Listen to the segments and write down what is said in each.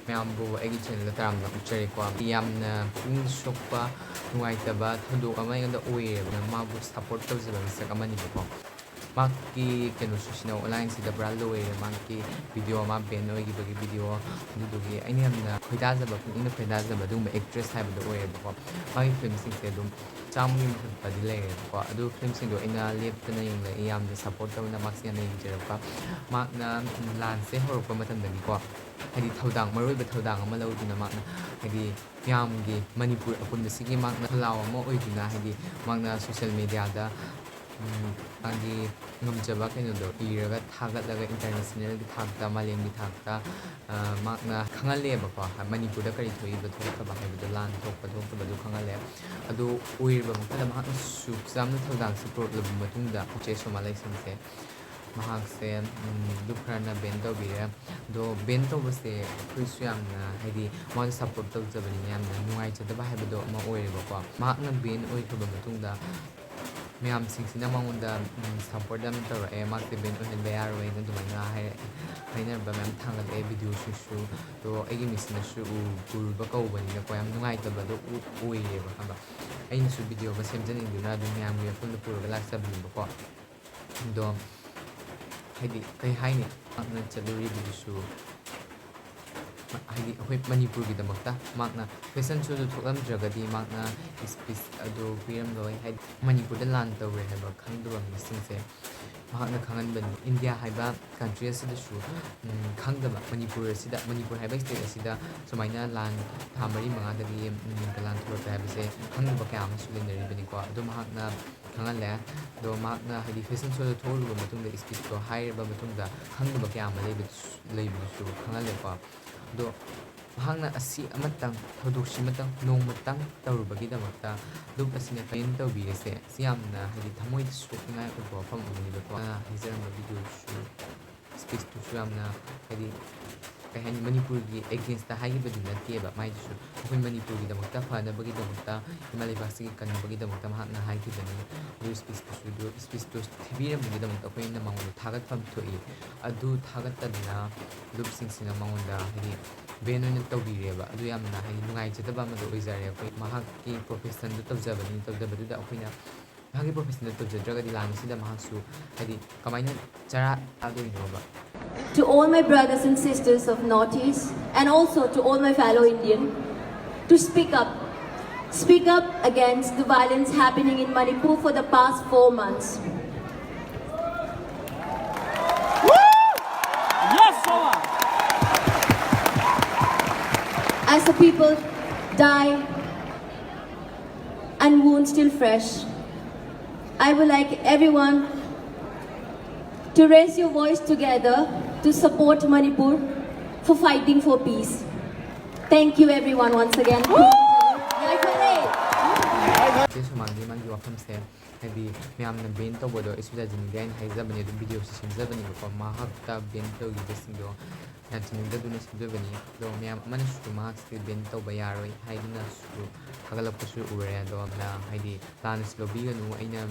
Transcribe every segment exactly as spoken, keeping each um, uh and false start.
ꯃꯌꯥꯝꯕꯨ ꯑꯩꯒꯤ ꯆꯦꯅꯦꯜꯗ ꯇꯔꯥꯝꯅ ꯑꯣꯛꯆꯔꯤꯀꯣ꯫ ꯌꯥꯝꯅ ꯄꯨꯛꯅꯤꯡ ꯁꯣꯛꯄ, ꯅꯨꯡꯉꯥꯏꯇꯕ ꯊꯧꯗꯣꯛ ꯑꯃ ꯑꯩꯉꯣꯟꯗ ꯑꯣꯏꯔꯦꯕ꯫ ꯃꯥꯕꯨ ꯁꯞꯄꯣꯔꯠ ꯇꯧꯖꯕ ꯃꯤꯁꯛ ꯑꯃꯅꯦꯕꯀꯣ꯫ ꯃꯍꯥꯛꯀꯤ ꯀꯩꯅꯣ ꯁꯨꯁꯤꯅ ꯑꯣꯟꯂꯥꯏꯟꯁꯤꯗ ꯄꯨꯔꯥ ꯂꯣꯏꯔꯦ꯫ ꯃꯍꯥꯛꯀꯤ ꯚꯤꯗꯤꯑꯣ, ꯃꯥ ꯕꯦꯟ ꯑꯣꯏꯈꯤꯕꯒꯤ ꯚꯤꯗꯤꯑꯣ, ꯑꯗꯨꯗꯨꯒꯤ ꯑꯩꯅ ꯌꯥꯝꯅ ꯈꯣꯏꯗꯥꯖꯕ, ꯄꯨꯛꯅꯤꯡꯅ ꯈꯣꯏꯗꯥꯖꯕ ꯑꯗꯨꯒꯨꯝꯕ ꯑꯦꯛꯇ꯭ꯔꯦꯁ ꯍꯥꯏꯕꯗꯣ ꯑꯣꯏꯌꯦꯕꯀꯣ꯫ ꯃꯥꯒꯤ ꯐꯤꯂꯝꯁꯤꯡꯁꯦ ꯑꯗꯨꯝ ꯆꯥꯝꯃꯒꯤ ꯃꯊꯛꯇꯗꯤ ꯂꯩꯔꯦꯕꯀꯣ꯫ ꯑꯗꯨ ꯐꯤꯂꯝꯁꯤꯡꯗꯣ ꯑꯩꯅ ꯂꯦꯞꯇꯅ ꯌꯦꯡꯂꯛꯏ, ꯌꯥꯝꯅ ꯁꯞꯄꯣꯔꯠ ꯇꯧꯅ ꯃꯍꯥꯛꯁꯦ ꯌꯥꯝꯅ ꯌꯦꯡꯖꯔꯛꯄ꯫ ꯃꯍꯥꯛꯅ, ꯎꯝ, ꯂꯥꯟꯁꯦ ꯍꯧꯔꯛꯄ ꯃꯇꯝꯗꯒꯤꯀꯣ, ꯍꯥꯏꯗꯤ ꯊꯧꯗꯥꯡ, ꯃꯔꯨꯑꯣꯏꯕ ꯊꯧꯗꯥꯡ ꯑꯃ ꯂꯧꯗꯨꯅ ꯃꯍꯥꯛꯅ, ꯍꯥꯏꯗꯤ ꯃꯌꯥꯝꯒꯤ, ꯃꯅꯤꯄꯨꯔ ꯑꯄꯨꯟꯕꯁꯤꯒꯤ ꯃꯍꯥꯛꯅ ꯈꯣꯜꯂꯥꯎ ꯑꯃ ꯑꯣꯏꯗꯨꯅ, ꯍꯥꯏꯗꯤ ꯃꯍꯥꯛꯅ ꯁꯣꯁꯦꯜ ꯃꯦꯗꯤꯌꯥꯗ, ꯎꯝ, ꯃꯥꯒꯤ ꯉꯝꯖꯕ ꯀꯩꯅꯣꯗꯣ ꯏꯔꯒ ꯊꯥꯒꯠꯂꯒ ꯏꯟꯇꯔꯅꯦꯁꯅꯦꯜꯒꯤ ꯊꯥꯛꯇ, ꯃꯥꯂꯦꯝꯒꯤ ꯊꯥꯛꯇ, ꯑ, ꯃꯍꯥꯛꯅ ꯈꯪꯍꯜꯂꯦꯕꯀꯣ꯫ ꯃꯅꯤꯄꯨꯔꯗ ꯀꯔꯤ ꯊꯣꯛꯏꯕ ꯊꯣꯛꯇꯕ ꯍꯥꯏꯕꯗꯣ, ꯂꯥꯟ ꯊꯣꯛꯄ ꯊꯣꯛꯇꯕꯗꯣ ꯈꯪꯍꯜꯂꯦ꯫ ꯑꯗꯨ ꯑꯣꯏꯔꯕ ꯃꯈꯜꯗ ꯃꯍꯥꯛꯅ ꯁꯨꯛ ꯌꯥꯝꯅ ꯊꯧꯗꯥꯡꯁꯦ ꯄꯨꯔꯛꯂꯕ ꯃꯇꯨꯡꯗ ꯎꯆꯦ ꯁꯣꯃꯥ ꯂꯩꯁꯦꯝꯁꯦ ꯃꯍꯥꯛꯁꯦ, ꯎꯝ, ꯂꯨꯞ ꯈꯔꯅ ꯕꯦꯟ ꯇꯧꯕꯤꯔꯦ꯫ ꯑꯗꯣ ꯕꯦꯟ ꯇꯧꯕꯁꯦ ꯑꯩꯈꯣꯏꯁꯨ ꯌꯥꯝꯅ, ꯍꯥꯏꯗꯤ, ꯃꯥꯁꯨ ꯁꯞꯄꯣꯔꯠ ꯇꯧꯖꯕꯅꯤꯅ ꯌꯥꯝꯅ ꯅꯨꯡꯉꯥꯏꯖꯗꯕ ꯍꯥꯏꯕꯗꯣ ꯑꯃ ꯑꯣꯏꯔꯦꯕꯀꯣ꯫ ꯃꯍꯥꯛꯅ ꯕꯦꯟ ꯑꯣꯏꯈ꯭ꯔꯕ ꯃꯇꯨꯡꯗ ꯃꯌꯥꯝꯁꯤꯡꯁꯤꯅ ꯃꯉꯣꯟꯗ, ꯎꯝ, ꯁꯞꯄꯣꯔꯠ ꯌꯥꯝ ꯇꯧꯔꯛꯑꯦ, ꯃꯍꯥꯛꯁꯦ ꯕꯦꯟ ꯑꯣꯏꯍꯟꯕ ꯌꯥꯔꯣꯏꯅ ꯑꯗꯨꯃꯥꯏꯅ ꯍꯥꯏ-, ꯍꯥꯏꯅꯕ ꯃꯌꯥꯝ ꯊꯥꯡꯒꯠꯂꯛꯑꯦ ꯚꯤꯗꯤꯑꯣꯁꯤꯁꯨ꯫ ꯑꯗꯣ ꯑꯩꯒꯤ ꯃꯤꯠꯁꯤꯅꯁꯨ ꯎ-, ꯎꯔꯨꯕ ꯀꯧꯕꯅꯤꯅꯀꯣ, ꯌꯥꯝ ꯅꯨꯡꯉꯥꯏꯇꯕꯗꯣ ꯎ-, ꯑꯣꯏꯔꯦꯕ, ꯈꯪꯕ? ꯑꯩꯅꯁꯨ ꯚꯤꯗꯤꯑꯣ ꯑꯃ ꯁꯦꯝꯖꯅꯤꯡꯗꯨꯅ ꯑꯗꯨꯝ ꯃꯌꯥꯝꯒꯤ ꯃꯐꯝꯗ ꯄꯨꯔꯒ ꯂꯥꯛꯆꯕꯅꯦꯕꯀꯣ꯫ ꯑꯗꯣ, ꯍꯥꯏꯗꯤ, ꯀꯩ ꯍꯥꯏꯅꯤ, ꯃꯍꯥꯛꯅ ꯆꯠꯂꯨꯔꯤꯕꯗꯨꯁꯨ, ꯍꯥꯏꯗꯤ, ꯑꯩꯈꯣꯏ ꯃꯅꯤꯄꯨꯔꯒꯤꯗꯃꯛꯇ ꯃꯍꯥꯛꯅ ꯐꯦꯁꯟ ꯁꯣꯗꯨ ꯊꯣꯛꯂꯝꯗ꯭ꯔꯒꯗꯤ ꯃꯍꯥꯛꯅ ꯏꯁꯄꯤꯁ ꯑꯗꯨ ꯄꯤꯔꯝꯂꯣꯏ꯫ ꯍꯥꯏꯗꯤ, ꯃꯅꯤꯄꯨꯔꯗ ꯂꯥꯟ ꯇꯧꯔꯦ ꯍꯥꯏꯕ ꯈꯪꯗꯕ ꯃꯤꯁꯤꯡꯁꯦ ꯃꯍꯥꯛꯅ ꯈꯪꯍꯟꯕꯅꯤ꯫ ꯏꯟꯗꯤꯌꯥ ꯍꯥꯏꯕ ꯀꯟꯇ꯭ꯔꯤ ꯑꯁꯤꯗꯁꯨ, ꯎꯝ, ꯈꯪꯗꯕ, ꯃꯅꯤꯄꯨꯔ ꯑꯁꯤꯗ, ꯃꯅꯤꯄꯨꯔ ꯍꯥꯏꯕ ꯁ꯭ꯇꯦꯠ ꯑꯁꯤꯗ ꯁꯨꯃꯥꯏꯅ ꯂꯥꯟ ꯊꯥ ꯃꯔꯤ ꯃꯉꯥꯗꯒꯤ, ꯎꯝ, ꯂꯥꯟ ꯊꯣꯛꯂꯛꯄ ꯍꯥꯏꯕꯁꯦ ꯈꯪꯗꯕ ꯀꯌꯥ ꯑꯃꯁꯨ ꯂꯩꯅꯔꯤꯕꯅꯤꯀꯣ꯫ ꯑꯗꯣ ꯃꯍꯥꯛꯅ ꯈꯪꯍꯜꯂꯦ꯫ ꯑꯗꯣ ꯃꯍꯥꯛꯅ, ꯍꯥꯏꯗꯤ, ꯐꯦꯁꯟ ꯁꯣꯗ ꯊꯣꯛꯎꯔꯕ ꯃꯇꯨꯡꯗ ꯏꯁꯄꯤꯁꯇꯣ ꯍꯥꯏꯔꯕ ꯃꯇꯨꯡꯗ ꯈꯪꯗꯕ ꯀꯌꯥ ꯑꯃ ꯂꯩꯕꯗꯨꯁꯨ, ꯂꯩꯕꯗꯨꯁꯨ ꯈꯪꯍꯜꯂꯦꯀꯣ꯫ ꯑꯗꯣ ꯃꯍꯥꯛꯅ ꯑꯁꯤ ꯑꯃꯇꯪ, ꯊꯧꯗꯣꯛꯁꯤꯃꯇꯪ, ꯅꯣꯡꯃꯇꯪ ꯇꯧꯔꯨꯕꯒꯤꯗꯃꯛꯇ ꯂꯨꯞ ꯑꯁꯤꯅ ꯀꯃꯦꯟ ꯇꯧꯕꯤꯔꯤꯁꯦ, ꯁꯤ ꯌꯥꯝꯅ, ꯍꯥꯏꯗꯤ, ꯊꯃꯣꯏꯗ ꯁꯣꯛꯅꯤꯡꯉꯥꯏ ꯑꯣꯏꯕ ꯋꯥꯐꯝ ꯑꯃꯅꯦꯕꯀꯣ꯫ ꯑꯩꯅ ꯍꯥꯏꯖꯔꯝꯕ ꯚꯤꯗꯤꯑꯣꯗꯨꯁꯨ, ꯏꯁꯄꯤꯁꯇꯨꯁꯨ ꯌꯥꯝꯅ, ꯍꯥꯏꯗꯤ, ꯀꯩ ꯍꯥꯏꯗꯤ ꯃꯅꯤꯄꯨꯔꯒꯤ ꯑꯦꯒꯦꯟꯁꯇ ꯍꯥꯏꯈꯤꯕꯗꯤ ꯅꯠꯇꯦꯕ꯫ ꯃꯥꯏꯗꯨꯁꯨ ꯑꯩꯈꯣꯏ ꯃꯅꯤꯄꯨꯔꯒꯤꯗꯃꯛꯇ, ꯐꯅꯕꯒꯤꯗꯃꯛꯇ, ꯏꯃꯥ ꯂꯩꯕꯥꯛꯁꯤꯒꯤ ꯀꯟꯅꯕꯒꯤꯗꯃꯛꯇ ꯃꯍꯥꯛꯅ ꯍꯥꯏꯈꯤꯕꯅꯤ꯫ ꯑꯗꯨ ꯁ꯭ꯄꯤꯁꯇꯨꯁꯨ, ꯑꯗꯨ ꯁ꯭ꯄꯤꯁꯇꯨ ꯊꯤꯕꯤꯔꯝꯕꯒꯤꯗꯃꯛꯇ ꯑꯩꯈꯣꯏꯅ ꯃꯉꯣꯟꯗ ꯊꯥꯒꯠꯐꯝ ꯊꯣꯛꯏ꯫ ꯑꯗꯨ ꯊꯥꯒꯠꯇꯗꯅ ꯂꯨꯞꯁꯤꯡꯁꯤꯅ ꯃꯉꯣꯟꯗ ꯍꯥꯏꯗꯤ ꯕꯦꯟ ꯑꯣꯏꯅ ꯇꯧꯕꯤꯔꯦꯕ꯫ ꯑꯗꯨ ꯌꯥꯝꯅ ꯍꯥꯏꯗꯤ ꯅꯨꯡꯉꯥꯏꯖꯗꯕ ꯑꯃꯗꯣ ꯑꯣꯏꯖꯔꯦ꯫ ꯑꯩꯈꯣꯏ ꯃꯍꯥꯛꯀꯤ ꯄ꯭ꯔꯣꯐꯦꯁꯟꯗꯨ ꯇꯧꯖꯕꯅꯤ, ꯇꯧꯖꯕꯗꯨꯗ ꯑꯩꯈꯣꯏꯅ ꯃꯍꯥꯛꯀꯤ ꯄ꯭ꯔꯣꯐꯦꯁꯟꯗꯨ ꯇꯧꯖꯗ꯭ꯔꯒꯗꯤ ꯂꯥꯟ ꯑꯁꯤꯗ ꯃꯍꯥꯛꯁꯨ ꯍꯥꯏꯗꯤ ꯀꯃꯥꯏꯅ ꯆꯔꯥ ꯆꯥꯗꯣꯏꯅꯣꯕ? To all my brothers and sisters of Northeast and also to all my fellow Indian, to speak up. Speak up against the violence happening in Manipur for the past four months. Yes, Soma! As the people die and wounds still fresh, I would like everyone to raise your voice together to support Manipur for fighting for peace. Thank you everyone once again. Jai Khuldei. ꯆꯦ ꯁꯣꯃꯥꯒꯤ ꯃꯥꯒꯤ ꯋꯥꯐꯝꯁꯦ ꯍꯥꯏꯗꯤ ꯃꯌꯥꯝꯅ ꯕꯦꯟ ꯇꯧꯕꯗꯣ ꯑꯩꯁꯨ ꯌꯥꯖꯅꯤꯡꯗꯦ ꯍꯥꯏꯅ ꯍꯥꯏꯖꯕꯅꯤ꯫ ꯑꯗꯨꯝ ꯚꯤꯗꯤꯑꯣꯁꯦ ꯁꯦꯝꯖꯕꯅꯤꯕꯀꯣ, ꯃꯍꯥꯛꯇ ꯕꯦꯟ ꯇꯧꯈꯤꯕꯁꯤꯡꯗꯣ ꯌꯥꯖꯅꯤꯡꯗꯗꯨꯅ ꯁꯦꯝꯖꯕꯅꯤ꯫ ꯑꯗꯣ ꯃꯌꯥꯝ ꯑꯃꯅꯁꯨ ꯃꯍꯥꯛꯁꯦ ꯕꯦꯟ ꯇꯧꯕ ꯌꯥꯔꯣꯏ ꯍꯥꯏꯗꯨꯅꯁꯨ ꯊꯥꯒꯠꯂꯛꯄꯁꯨ ꯎꯔꯦ꯫ ꯑꯗꯣ ꯌꯥꯝꯅ ꯍꯥꯏꯗꯤ ꯂꯥꯟꯅꯁꯨ ꯂꯧꯕꯤꯒꯅꯨ꯫ ꯑꯩꯅ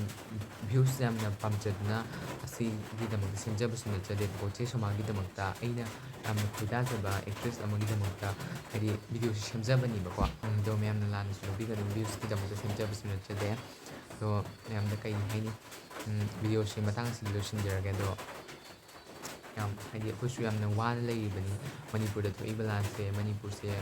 ꯚ꯭ꯌꯨꯁ ꯌꯥꯝꯅ ꯄꯥꯝꯖꯗꯨꯅ ꯑꯁꯤꯒꯤꯗꯃꯛꯇ ꯁꯦꯝꯖꯕꯁꯨ ꯅꯠꯆꯗꯦꯕꯀꯣ꯫ ꯆꯦ ꯁꯣꯃꯥꯒꯤꯗꯃꯛꯇ ꯑꯩꯅ ꯌꯥꯝꯅ ꯈꯣꯏꯗꯥꯖꯕ ꯑꯦꯛꯇ꯭ꯔꯦꯁ ꯑꯃꯒꯤꯗꯃꯛꯇ ꯍꯥꯏꯗꯤ ꯚꯤꯗꯤꯑꯣꯁꯦ ꯁꯦꯝꯖꯕꯅꯤꯕꯀꯣ꯫ ꯑꯗꯣ ꯃꯌꯥꯝꯅ ꯂꯥꯟꯅꯁꯨ ꯂꯧꯕꯤꯒꯅꯨ, ꯚ꯭ꯌꯨꯁꯀꯤꯗꯃꯛꯇ ꯁꯦꯝꯖꯕꯁꯨ ꯅꯠꯆꯗꯦ꯫ ꯑꯗꯣ ꯃꯌꯥꯝꯗ ꯀꯩ ꯍꯥꯏꯅꯤ, ꯚꯤꯗꯤꯑꯣꯁꯤ ꯃꯇꯥꯡ ꯑꯁꯤꯗ ꯂꯣꯏꯁꯤꯟꯖꯔꯒꯦ꯫ ꯑꯗꯣ ꯌꯥꯝ ꯍꯥꯏꯗꯤ ꯑꯩꯈꯣꯏꯁꯨ ꯌꯥꯝꯅ ꯋꯥꯅ ꯂꯩꯔꯤꯕꯅꯤ꯫ ꯃꯅꯤꯄꯨꯔꯗ ꯊꯣꯛꯏꯕ ꯂꯥꯟꯁꯦ, ꯃꯅꯤꯄꯨꯔꯁꯦ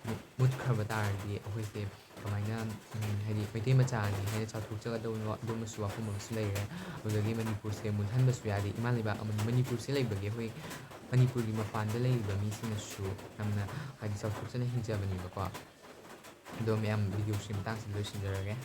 ꯃꯨꯠ-, ꯃꯨꯠꯈ꯭ꯔꯕ ꯇꯥꯔꯗꯤ ꯑꯩꯈꯣꯏꯁꯦ ꯀꯃꯥꯏꯅ, ꯎꯝ, ꯍꯥꯏꯗꯤ ꯃꯩꯇꯩ ꯃꯆꯥꯅꯤ ꯍꯥꯏꯅ ꯆꯥꯎꯊꯣꯛꯆꯒꯗꯧꯕꯅꯣ, ꯑꯗꯨꯝꯕꯁꯨ ꯋꯥꯐꯝ ꯑꯃꯁꯨ ꯂꯩꯔꯦ꯫ ꯑꯗꯨꯗꯒꯤ ꯃꯅꯤꯄꯨꯔꯁꯦ ꯃꯨꯠꯍꯟꯕꯁꯨ ꯌꯥꯗꯦ꯫ ꯏꯃꯥ ꯂꯩꯕꯥꯛ ꯑꯃꯅꯤ꯫ ꯃꯅꯤꯄꯨꯔꯁꯦ ꯂꯩꯕꯒꯤ ꯑꯩꯈꯣꯏ ꯃꯅꯤꯄꯨꯔꯒꯤ ꯃꯄꯥꯟꯗ ꯂꯩꯔꯤꯕ ꯃꯤꯁꯤꯡꯅꯁꯨ ꯌꯥꯝꯅ ꯍꯥꯏꯗꯤ ꯆꯥꯎꯊꯣꯛꯆꯅ ꯍꯤꯡꯖꯕꯅꯦꯕꯀꯣ꯫ ꯑꯗꯣ ꯃꯌꯥꯝ ꯚꯤꯗꯤꯑꯣꯁꯤ ꯃꯇꯥꯡꯁꯤꯗ ꯂꯣꯏꯁꯤꯟꯖꯔꯒꯦ꯫